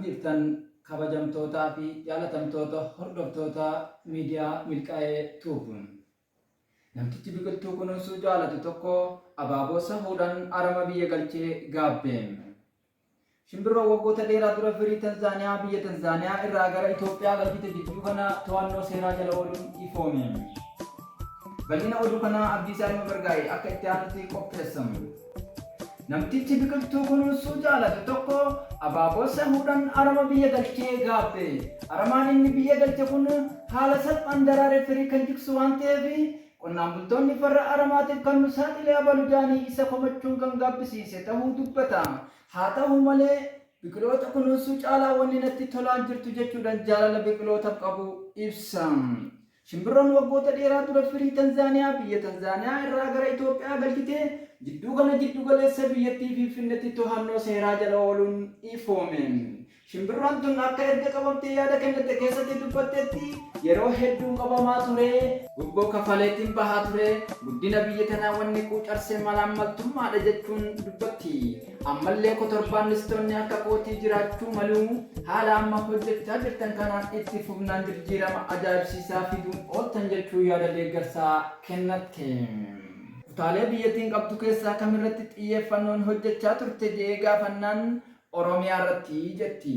jirtan kabajamtootaa fi jaalatamtoota hordoftoota miidiyaa Milkaa'ee Tube. Namtichi biqiltuu kunuunsuu jaalatu tokko abaaboo sahuudhaan arama biyya galchee gaabbe. Shimbirroon waggoota dheeraa dura firii Tanzaaniyaa biyya Tanzaaniyaa irraa gara Itoophiyaa galchite jidduu kana to'annoo seeraa jala ooluun ifoome. Bal'ina oduu kanaa Abdiisaa Ilma Bargaa'e akka itti aanutti qopheessa. Namtichi biqiltuu kunuunsuu jaalatu tokko abaaboo sahuudhaan arama biyya galchee gaabbe. Aramaan inni biyya galche kun haala salphaan daraaree firii kan jigsu waan ta'eef qonnaan bultoonni farra aramaatiif kan nu saaxile abalu ja'anii isa komachuun kan gaabbisiise tahuu dubbata. Haa tahu malee biqiloota kunuunsuu caalaa wanni natti tolaan jirtu jechuudhaan jaalala biqilootaf qabu ibsa. Shimbirroon waggoota dheeraa dura firii Tanzaaniyaa biyya Tanzaaniyaa irraa gara Itoophiyaa galchite jidduu kana jiddu galeessa biyyattii Finfinnetti tohannoo seeraa jala ooluun ifoome. Shimbirroon tun akka erga qabamtee yaada kennatte keessatti dubbattetti, yeroo hedduun qabamaa ture, gubboo kafaleetiin bahaa ture, guddina biyya tanaa wanni quucarse malaammaltummaadha jechuun dubbatti. Ammallee kotorbaannistoonni akka kootii jiraachuu malu. Haala amma hojjechaa jirtan kanaan itti fufnaan jirjiirama ajaa'ibsiisaa fiduun ooltan jechuun yaada deeggarsaa kennatte. Kutaalee biyyattiin qabdu keessaa kamirratti xiyyeeffannoon hojjechaa turte je'ee gaafannaan Oromiyaa irratti jetti.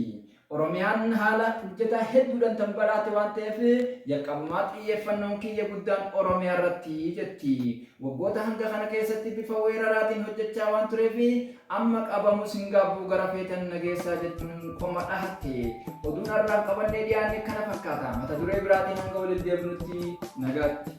Oromiyaan haala mijataa hedduudhaan tan badhaate waan ta'eef jalqabumaa xiyyeeffannoon kiyya guddaan Oromiyaa irratti jetti. Waggoota hanga kana keessatti bifa weeraraatiin hojjechaa waan tureef amma qabamus hin gaabbuu gara feetan na geessaa jechuun qoma dhahatte. Oduun har'aaf qabannee dhiyaanne kana fakkaata. Mata duree biraatiin hanga walitti deebinutti nagaatti.